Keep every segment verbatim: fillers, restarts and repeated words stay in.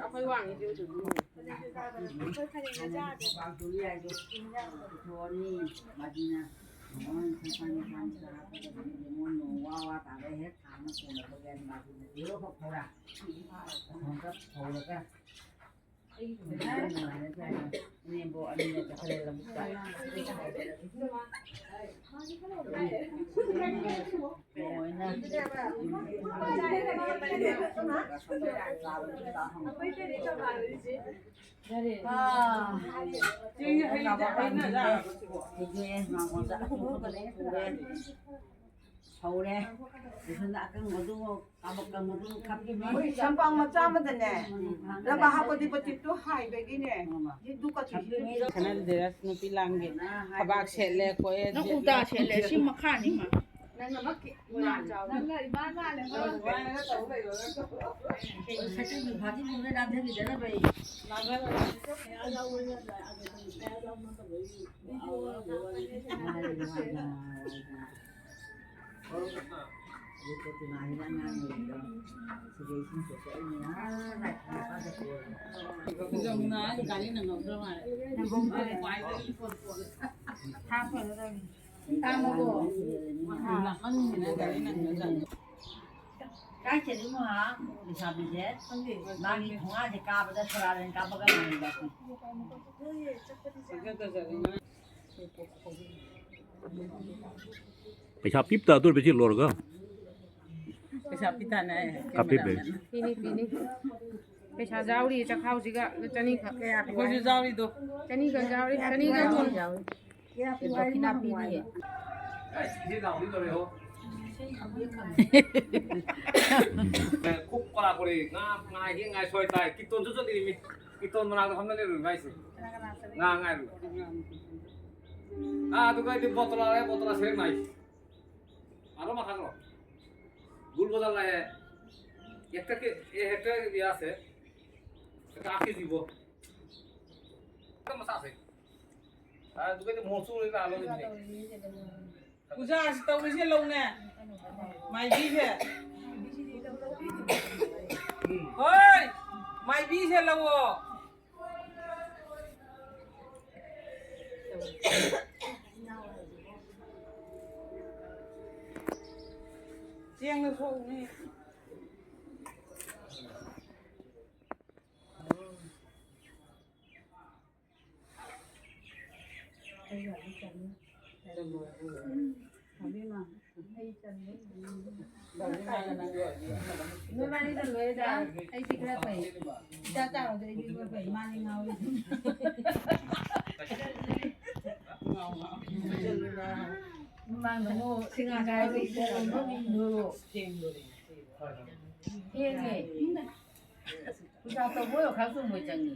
ꯑꯩꯈꯣꯏ ꯋꯥꯡꯉꯤꯁꯦ ꯍꯧꯖꯤꯛ꯫ ꯑꯩꯈꯣꯏ ꯐꯅꯦꯛ ꯆꯥꯗꯦ꯫ ꯄꯨꯊꯣꯛꯑꯅꯤ꯫ ꯃꯗꯨꯅ ꯅꯉꯣꯟ ꯁꯪꯁꯥꯔ ꯃꯆꯥ ꯃꯆꯥ ꯍꯥꯞꯀꯗꯕꯅꯤ꯫ ꯅꯉꯣꯟ ꯅꯣꯡ ꯋꯥ ꯋꯥ ꯇꯥꯔꯦ꯫ ꯍꯦꯛ ꯊꯥꯡꯅ ꯀꯣꯟꯅꯕ ꯒ꯭ꯌꯥꯟ ꯇꯥꯗꯦ꯫ ꯍꯦꯔꯣ ꯐꯧꯔꯥ? ꯐꯧꯔꯒ ꯐꯧꯔꯒ꯫ ꯅꯦꯝꯕꯣ ꯑꯅꯤꯅ ꯆꯠꯈ꯭ꯔꯦ ꯂꯧꯕꯨꯛꯇ꯫ ꯂꯣꯏꯅ꯫ ꯑꯥ꯫ ꯍꯩꯖꯦ, ꯃꯉꯣꯟꯗ꯫ ꯍꯧꯔꯦ꯫ ꯏꯊꯟꯗ ꯑꯀꯪꯕꯗꯨ, ꯀꯥꯕꯛ ꯀꯪꯕꯗꯨ ꯈꯞꯄꯤꯅꯦ꯫ ꯁꯝꯄꯥꯡ ꯃꯆꯥ ꯑꯃꯗꯅꯦ, ꯔꯕꯥ ꯍꯥꯞꯄꯗꯤ ꯕꯇꯤꯛꯇꯣ ꯍꯥꯏꯕꯒꯤꯅꯦ꯫ ꯗꯨꯀꯥ ꯈꯞꯄꯤꯅꯦ꯫ ꯁꯅꯥ ꯗ꯭ꯔꯦꯁ ꯅꯨꯄꯤ ꯂꯥꯡꯒꯦ꯫ ꯊꯕꯥꯛ ꯁꯦꯠꯂꯦ, ꯀꯣꯏꯌꯦ꯫ ꯅꯪ ꯀꯨꯔꯇꯥ ꯁꯦꯠꯂꯦ, ꯁꯤ ꯃꯈꯥꯅꯤ ꯃꯥ꯫ ꯅꯪꯅ ꯃꯛꯀꯤ ꯃꯣꯏꯔꯥꯡ ꯆꯥꯎ꯫ ꯅꯪꯅ ꯏꯃꯥ ꯃꯥꯜꯂꯦ꯫ ꯁꯦꯀꯦꯟ ꯐꯥꯗꯤ ꯃꯨꯟꯅ ꯅꯥꯟꯊꯈꯤꯗꯅꯕ ꯑꯩ꯫ ꯅꯥꯟꯊꯈꯤꯗꯅꯕ꯫ ꯌꯥꯝꯅ ꯒꯥꯔꯤ ꯅꯪꯍꯧꯗ꯭ꯔ ꯃꯥꯜꯂꯦ꯫ ꯂꯥꯞꯃꯟꯈꯤꯅ ꯒꯥꯔꯤ ꯅꯪꯅꯗꯕꯅꯤ꯫ ꯀꯥꯏ ꯆꯠꯂꯤꯅꯣ ꯍꯥ? ꯂꯩꯁꯥꯕꯤꯁꯦ ꯃꯥꯒꯤ ꯊꯣꯡꯒꯥꯟꯁꯦ ꯀꯥꯕꯗ ꯁꯣꯔꯥꯔꯦꯟ ꯀꯥꯞꯄꯒ ꯂꯩꯕ꯫ ꯄꯩꯁꯥ ꯄꯤꯞ ꯇꯥꯗꯣꯔꯤꯕ ꯁꯤ ꯂꯣꯏꯔꯒ? ꯄꯩꯁꯥ ꯄꯤꯊꯥꯅꯦ ꯍꯥꯏ꯫ ꯀꯥꯞꯄꯤꯕ꯫ ꯄꯤꯅꯤ, ꯄꯤꯅꯤ꯫ ꯄꯩꯁꯥ ꯌꯥꯎꯔꯤ ꯆꯈꯥꯎꯁꯤꯒ ꯆꯅꯤꯈꯛ꯫ ꯑꯩꯈꯣꯏꯁꯨ ꯌꯥꯎꯔꯤꯗꯣ꯫ ꯆꯅꯤꯈꯛ ꯌꯥꯎꯔꯤ, ꯆꯅꯤꯒ ꯀꯨꯟ꯫ ꯗꯈꯤꯅꯥ ꯄꯤꯅꯤꯌꯦ꯫ ꯑꯦ, ꯈꯨꯛ ꯀꯣꯔꯥ ꯀꯣꯔꯤ, ꯉꯥ, ꯉꯥ ꯍꯦꯛ ꯉꯥꯏ ꯁꯣꯏ ꯇꯥꯏ꯫ ꯀꯤꯇꯣꯟꯁꯨ ꯆꯠꯂꯤꯃꯤ꯫ ꯀꯤꯇꯣꯟ ꯃꯅꯥꯛꯇ ꯐꯝꯗ ꯂꯩꯔꯨꯔꯤ ꯃꯥꯏꯁꯦ꯫ ꯉꯥ ꯉꯥꯏꯔꯨ꯫ ꯑꯥ, ꯑꯗꯨꯒ ꯑꯩꯗꯤ ꯕꯣꯇꯣꯂꯥ ꯂꯩ, ꯕꯣꯇꯣꯂꯥ ꯁꯦꯔꯦꯡ ꯅꯥꯏ꯫ ꯑꯗꯣ ꯃꯈꯥ ꯆꯠꯂꯣ꯫ ꯒꯨꯜ ꯕꯖꯥꯔ ꯂꯥꯛꯑꯦ꯫ ꯍꯦꯛꯇ ꯀꯦ-, ꯑꯦ, ꯍꯦꯛꯇ ꯌꯥꯁꯦ꯫ ꯍꯦꯛꯇ ꯑꯥ ꯀꯦ ꯖꯤꯕꯣ꯫ ꯍꯦꯛꯇ ꯃꯆꯥꯁꯦ꯫ ꯑꯥ, ꯑꯗꯨꯒꯗꯤ ꯃꯣꯔꯣꯛꯁꯨ ꯂꯣꯏ ꯂꯥꯛꯑ ꯂꯧꯔꯤꯕꯅꯦ꯫ ꯄꯨꯖꯥꯁꯤ ꯇꯧꯔꯤꯁꯦ ꯂꯧꯅꯦ꯫ ꯃꯥꯏꯕꯤꯁꯦ꯫ ꯎꯝ꯫ ꯍꯣꯏ! ꯃꯥꯏꯕꯤꯁꯦ ꯂꯧꯑꯣ꯫ ꯆꯦꯡꯗ ꯁꯣꯛꯎꯅꯤ꯫ ꯅꯣꯏꯕꯥꯅꯤꯗ ꯂꯣꯏꯔꯦꯗ꯫ ꯑꯩꯗꯤ ꯈꯔ ꯐꯩ꯫ ꯏꯆꯥ ꯆꯥꯎꯔꯗꯤ ꯑꯩꯗꯤ ꯈꯔ ꯐꯩ꯫ ꯃꯥꯅꯤ ꯉꯥꯎꯔꯤꯁꯦ꯫ ꯃꯃꯥꯡꯗ ꯑꯃꯨꯛ ꯁꯤꯡꯉꯥ ꯀꯥꯏꯕ ꯏꯆꯦꯜꯂꯣꯝꯗꯣ ꯃꯤꯡꯗꯣ꯫ ꯊꯦꯡꯉꯦ꯫ ꯄꯨꯖꯥ ꯇꯧꯕ ꯑꯣꯏꯔꯣ ꯈꯔ ꯆꯨꯝꯕꯣꯏ ꯆꯪꯉꯤ꯫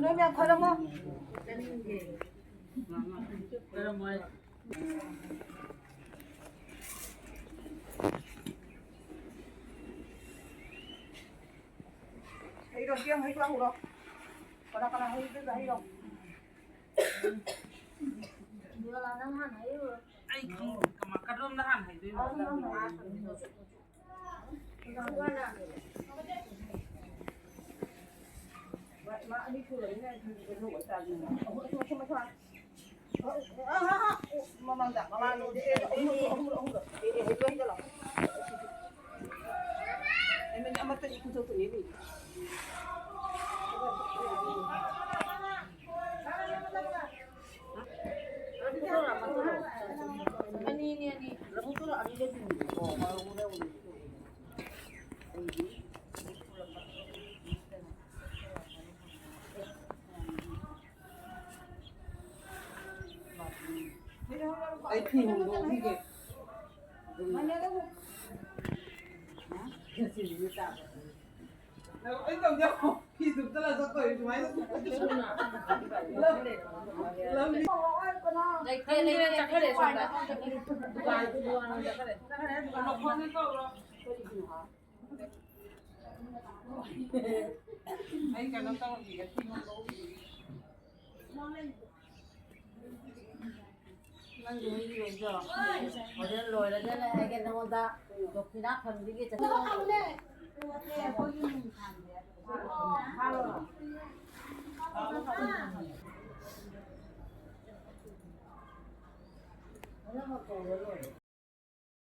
ꯅꯣꯏ ꯃꯌꯥꯝ ꯈꯔ ꯑꯃ꯫ ꯍꯩꯔꯣ, ꯆꯦꯡ ꯍꯩꯗꯣ ꯍꯧꯔꯣ꯫ ꯀꯅꯥ ꯀꯅꯥ ꯍꯩꯗꯣꯏꯕ ꯍꯩꯔꯣ꯫ ꯕꯤꯌꯣꯂꯥ, ꯅꯪ ꯍꯥꯟꯅ ꯍꯩꯔꯨꯔꯣ꯫ ꯑꯩ ꯈꯪꯗꯦ, ꯀꯃꯥ-, ꯀꯗꯣꯝꯗ ꯍꯥꯟꯅ ꯍꯩꯗꯣꯏꯅꯣ? ꯑꯗꯨ ꯅꯪ ꯍꯥꯟꯅ ꯍꯩꯔꯨꯔꯣ꯫ ꯃꯥ ꯑꯅꯤ ꯁꯨꯔꯕꯅꯤꯅ ꯑꯩ ꯈꯪꯗꯦ, ꯀꯩꯅꯣ ꯑꯣꯏꯇꯥꯔꯗꯤ꯫ ꯑꯍꯨꯝ, ꯑꯍꯨꯝ, ꯑꯍꯨꯝ, ꯑꯍꯨꯝ꯫ ꯃꯃꯥꯡꯗ, ꯃꯃꯥꯡꯗ꯫ ꯑꯦ, ꯑꯍꯨꯝ, ꯑꯍꯨꯝ, ꯑꯍꯨꯝ꯫ ꯑꯦ, ꯑꯦ, ꯂꯣꯏ ꯍꯩꯖꯜꯂꯣ꯫ ꯑꯦ, ꯃꯤꯅꯤꯠ ꯑꯃꯠꯇꯅꯤ ꯄꯨꯊꯣꯛꯇꯣꯏꯅꯦ, ꯃꯤ꯫ ꯑꯅꯤꯅꯦ, ꯑꯅꯤ꯫ ꯑꯩ ꯇꯧꯖꯧ꯫ ꯐꯤꯗꯨ ꯑꯝꯇ ꯂꯧꯊꯣꯛꯇꯣꯏ ꯁꯨꯃꯥꯏꯅ꯫ ꯂꯧꯅꯤ꯫ ꯂꯩꯇꯦ, ꯂꯩꯇꯦ, ꯆꯠꯈ꯭ꯔꯦ ꯁꯣꯝꯗ꯫ ꯃꯈꯣꯟꯗꯤ ꯇꯧꯔꯣ꯫ ꯑꯩ ꯀꯩꯅꯣ ꯇꯧꯔꯝꯈꯤꯒꯦ, ꯐꯤ ꯑꯃ ꯂꯧꯔꯨꯈꯤꯒꯦ꯫ ꯅꯪꯒꯤ ꯍꯨꯏꯒꯤ ꯂꯩꯗꯣ ꯍꯣꯔꯦꯟ ꯂꯣꯏꯔꯒꯅꯦ ꯍꯥꯏꯒꯦ ꯅꯉꯣꯟꯗ ꯗꯣꯈꯤꯅꯥ ꯐꯪꯕꯤꯒꯦ ꯆꯠꯂꯣ꯫